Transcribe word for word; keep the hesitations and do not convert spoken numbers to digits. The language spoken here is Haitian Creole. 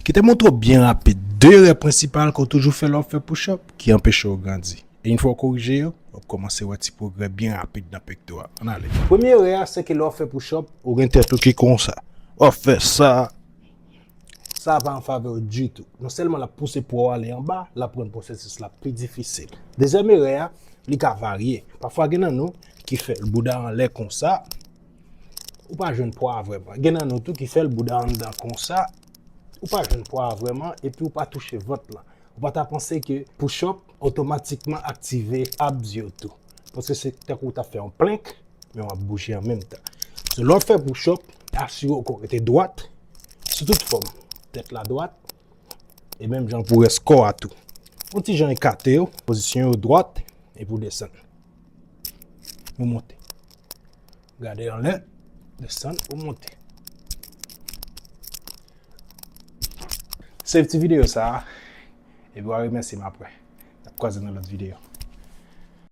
Kite m montre w byen rapid de erè prensipal ke w toujou fè lè w ap fè push-up ki anpeche w grandi. E yon fwa w korije yo, w ap kòmanse wè ti pwogrè byen rapid nan pekto a. Ann ale. Premye erè a, se ke lè w ap fè push-up, ou gen tèt ou ki konsa. W ap fè sa. Sa pa an favè w ditou. Non sèlman l ap pouse pwa w ale anba, l ap rann pwosesis la pi difisil. Dezyèm erè a, li ka varye. Pafwa gen nan nou ki fè l bouda anlè konsa, ou pa jwenn pwa a vrèman. Gen nan nou tou ki fè l bouda anndan konsa, ou pa jwenn pwa a vrèman, epi ou pa touche vant lan. Ou pa ta panse ke push-up otomatikman aktive abs yo tou. Paske se tankou w ta fè yon plank, men w ap bouje an menm tan. So, lè w ap fè push-up, asire w ke w rete dwat, sou tout fòm. Tèt la dwat, e menm jan pou rès kò a tou. Yon ti jan ekate yo, pozisyon yo dwat, epi w desann. Ou monte. Gade anlè, desann, ou monte. Save ti videyo sa a, epi w a remèsye m apre. N ap kwaze nan lòt videyo.